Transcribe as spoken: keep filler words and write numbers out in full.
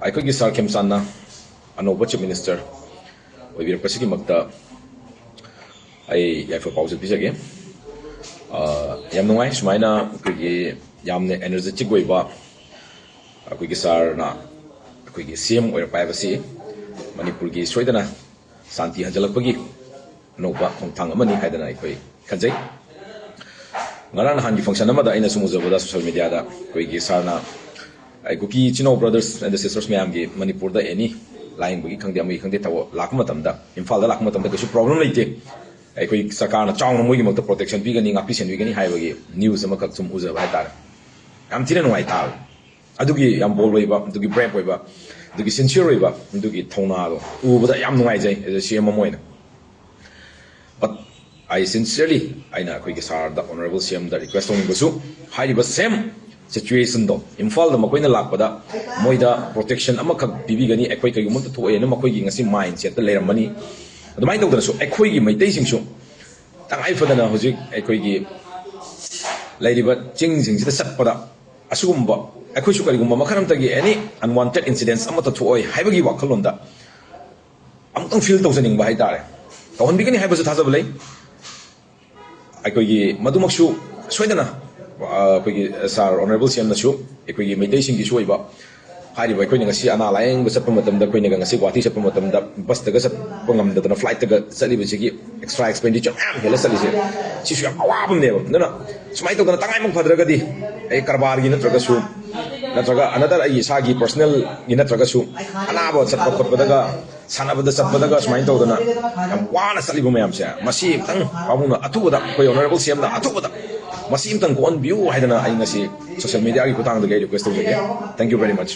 ꯑꯩꯈꯣꯏꯒꯤ ꯁꯥꯔ ꯈꯦꯝꯆꯥꯟꯅ ꯑꯅꯧꯕ chief minister ꯑꯣꯏꯕꯤꯔꯛꯄꯁꯤꯒꯤꯃꯛꯇ ꯑꯩ ꯌꯥꯏꯐ ꯄꯥꯎꯖꯦꯜ ꯄꯤꯖꯒꯦ꯫ ꯑ, ꯌꯥꯝ ꯅꯨꯡꯉꯥꯏ ꯁꯨꯃꯥꯏꯅ ꯑꯩꯈꯣꯏꯒꯤ ꯌꯥꯝꯅ ꯑꯦꯅꯔꯖꯦꯇꯤꯛ ꯑꯣꯏꯕ ꯑꯩꯈꯣꯏꯒꯤ ꯁꯥꯔꯅ ꯑꯩꯈꯣꯏꯒꯤ ꯁꯤ ꯑꯦꯝ ꯑꯣꯏꯔꯛꯄ ꯍꯥꯏꯕꯁꯤ ꯃꯅꯤꯄꯨꯔꯒꯤ ꯁꯣꯏꯗꯅ ꯁꯥꯟꯇꯤ ꯍꯟꯖꯤꯜꯂꯛꯄꯒꯤ ꯑꯅꯧꯕ ꯈꯣꯡꯊꯥꯡ ꯑꯃꯅꯤ ꯍꯥꯏꯗꯅ ꯑꯩꯈꯣꯏ ꯈꯟꯖꯩ꯫ ꯉꯔꯥꯡ ꯅꯍꯥꯟꯒꯤ ꯐꯪꯁꯟ ꯑꯃꯗ ꯑꯩꯅ ꯁꯨꯝ ꯎꯖꯕꯗ ꯁꯣꯁꯤꯌꯦꯜ ꯃꯦꯗꯤꯌꯥꯗ ꯑꯩꯈꯣꯏꯒꯤ ꯁꯥꯔꯅ ꯑꯩ ꯀꯨꯀꯤ ꯏꯆꯤꯟ ꯏꯅꯥꯎ ꯕ꯭ꯔꯗꯔꯁ ꯑꯦꯟ ꯁꯤꯁꯇꯔꯁ ꯃꯌꯥꯝꯒꯤ ꯃꯅꯤꯄꯨꯔꯗ ꯑꯦꯅꯤ ꯂꯥꯏꯌꯦꯡꯕꯒꯤ ꯈꯪꯗꯦ, ꯑꯃꯒꯤ ꯈꯪꯗꯦ, ꯊꯕꯛ ꯂꯥꯛꯄ ꯃꯇꯝꯗ, ꯏꯝꯐꯥꯜꯗ ꯂꯥꯛꯄ ꯃꯇꯝꯗ ꯀꯩꯁꯨ ꯄ꯭ꯔꯣꯕ꯭ꯂꯦꯝ ꯂꯩꯇꯦ, ꯑꯩꯈꯣꯏ ꯁꯔꯀꯥꯔꯅ ꯆꯥꯎꯅ ꯃꯣꯏꯒꯤꯃꯛꯇ ꯄ꯭ꯔꯣꯇꯦꯛꯁꯟ ꯄꯤꯒꯅꯤ, ꯉꯥꯛꯄꯤ ꯁꯦꯟꯕꯤꯒꯅꯤ ꯍꯥꯏꯕꯒꯤ ꯅ꯭ꯌꯨꯁ ꯑꯃꯈꯛ ꯁꯨꯝ ꯎꯖꯕ ꯍꯥꯏꯇꯥꯔꯦ꯫ ꯌꯥꯝ ꯊꯤꯅ ꯅꯨꯡꯉꯥꯏ ꯇꯥꯕ꯫ ꯑꯗꯨꯒꯤ ꯌꯥꯝ ꯕꯣꯜ ꯑꯣꯏꯕ, ꯑꯗꯨꯒꯤ ꯕ꯭ꯔꯦꯞ ꯑꯣꯏꯕ, ꯑꯗꯨꯒꯤ ꯁꯤꯟꯁꯤꯌꯔ ꯑꯣꯏꯕ, ꯑꯗꯨꯒꯤ ꯊꯧꯅꯥꯗꯣ ꯎꯕꯗ ꯌꯥꯝ ꯅꯨꯡꯉꯥꯏꯖꯩ ꯑꯦꯖ ꯑꯦ ꯁꯤ ꯑꯦꯝ ꯑꯃ ꯑꯣꯏꯅ꯫ But I sincerely, ꯑꯩꯅ ꯑꯩꯈꯣꯏꯒꯤ ꯁꯥꯔꯗ, ꯑꯣꯅꯔꯦꯕꯜ ꯁꯤ ꯑꯦꯝꯗ ꯔꯤꯀ꯭ꯋꯦꯁ ꯇꯧꯅꯤꯡꯕꯁꯨ, ꯍꯥꯏꯔꯤꯕ ꯁꯦꯝ ꯁꯤꯆꯨꯋꯦꯁꯟꯗꯣ ꯏꯝꯐꯥꯜꯗ ꯃꯈꯣꯏꯅ ꯂꯥꯛꯄꯗ ꯃꯣꯏꯗ ꯄ꯭ꯔꯣꯇꯦꯛꯁꯟ ꯑꯃꯈꯛ ꯄꯤꯕꯤꯒꯅꯤ, ꯑꯩꯈꯣꯏ ꯀꯩꯒꯨꯝꯕ ꯑꯝꯇ ꯊꯣꯛꯑꯦꯅ ꯃꯈꯣꯏꯒꯤ ꯉꯁꯤ ꯃꯥꯏꯟ ꯁꯦꯠꯇ ꯂꯩꯔꯝꯃꯅꯤ꯫ ꯑꯗꯨꯃꯥꯏꯅ ꯇꯧꯗꯅꯁꯨ ꯑꯩꯈꯣꯏꯒꯤ ꯃꯩꯇꯩꯁꯤꯡꯁꯨ ꯇꯉꯥꯏ ꯐꯗꯅ ꯍꯧꯖꯤꯛ ꯑꯩꯈꯣꯏꯒꯤ ꯂꯩꯔꯤꯕ ꯆꯤꯡꯁꯤꯡꯁꯤꯗ ꯆꯠꯄꯗ ꯑꯁꯤꯒꯨꯝꯕ ꯑꯩꯈꯣꯏꯁꯨ ꯀꯔꯤꯒꯨꯝꯕ ꯃꯈꯜ ꯑꯃꯠꯇꯒꯤ ꯑꯦꯅꯤ ꯑꯟꯋꯥꯟꯇꯦꯠ ꯏꯟꯁꯤꯗꯦꯟꯁ ꯑꯃꯠꯇ ꯊꯣꯛꯑꯣꯏ ꯍꯥꯏꯕꯒꯤ ꯋꯥꯈꯜꯂꯣꯟꯗ ꯑꯃꯨꯛꯇꯪ ꯐꯤꯜ ꯇꯧꯖꯅꯤꯡꯕ ꯍꯥꯏꯇꯥꯔꯦ꯫ ꯇꯧꯍꯟꯕꯤꯒꯅꯤ ꯍꯥꯏꯕꯁꯨ ꯊꯥꯖꯕ ꯂꯩ꯫ ꯑꯩꯈꯣꯏꯒꯤ ꯃꯗꯨꯃꯛꯁꯨ ꯁꯣꯏꯗꯅ, ꯑ, ꯑꯩꯈꯣꯏꯒꯤ ꯁꯥꯔ ꯑꯣꯅꯔꯦꯕꯜ ꯁꯤ ꯑꯦꯝꯅꯁꯨ ꯑꯩꯈꯣꯏꯒꯤ ꯃꯩꯇꯩꯁꯤꯡꯒꯤꯁꯨ ꯑꯣꯏꯕ ꯍꯥꯏꯔꯤꯕ ꯑꯩꯈꯣꯏꯅ ꯉꯁꯤ ꯑꯅꯥ ꯂꯥꯌꯦꯡꯕ ꯆꯠꯄ ꯃꯇꯝꯗ, ꯑꯩꯈꯣꯏꯅꯒ ꯉꯁꯤ ꯒꯨꯋꯥꯍꯥꯇꯤ ꯆꯠꯄ ꯃꯇꯝꯗ ꯕꯁꯇꯒ ꯆꯠꯄ ꯉꯝꯗꯗꯅ ꯐ꯭ꯂꯥꯏꯠꯇꯒ ꯆꯠꯂꯤꯕꯁꯤꯒꯤ ꯑꯦꯛꯁꯇ꯭ꯔꯥ ꯑꯦꯛꯁꯄꯦꯟꯗꯤꯆꯔ ꯃꯌꯥꯝ ꯍꯦꯜꯂ ꯆꯠꯂꯤꯁꯦ, ꯁꯤꯁꯨ ꯌꯥꯝ ꯑꯋꯥꯕ ꯑꯃꯅꯦꯕ꯫ ꯑꯗꯨꯅ ꯁꯨꯃꯥꯏꯅ ꯇꯧꯗꯅ ꯇꯉꯥꯏꯃꯨꯛ ꯐꯗ꯭ꯔꯒꯗꯤ ꯑꯩ ꯀꯔꯕꯥꯔꯒꯤ ꯅꯠꯇ꯭ꯔꯒꯁꯨ, ꯅꯠꯇ꯭ꯔꯒ ꯑꯅꯗꯔ ꯑꯩꯒꯤ ꯏꯁꯥꯒꯤ ꯄꯔꯁꯅꯦꯜꯒꯤ ꯅꯠꯇ꯭ꯔꯒꯁꯨ, ꯑꯅꯥꯕ ꯆꯠꯄ ꯈꯣꯠꯄꯗꯒ, ꯁꯥꯟꯅꯕꯗ ꯆꯠꯄꯗꯒ ꯁꯨꯃꯥꯏꯅ ꯇꯧꯗꯅ ꯌꯥꯝ ꯋꯥꯅ ꯆꯠꯂꯤꯕ ꯃꯌꯥꯝꯁꯦ, ꯃꯁꯤ ꯑꯃꯨꯛꯇꯪ ꯄꯥꯕꯨꯡꯅ ꯑꯊꯨꯕꯗ, ꯑꯩꯈꯣꯏ ꯑꯣꯅꯔꯦꯕꯜ ꯁꯤ ꯑꯦꯝꯅ ꯑꯊꯨꯕꯗ ꯃꯁꯤ ꯑꯃꯨꯛꯇꯪ ꯀꯣꯛꯍꯟꯕꯤꯌꯨ ꯍꯥꯏꯗꯅ ꯑꯩ ꯉꯁꯤ ꯁꯣꯁꯤꯌꯦꯜ ꯃꯦꯗꯤꯌꯥꯒꯤ ꯈꯨꯠꯊꯥꯡꯗꯒꯤ ꯑꯩ ꯔꯤꯀ꯭ꯋꯦꯁ ꯇꯧꯖꯒꯦ꯫ Thank you very much꯫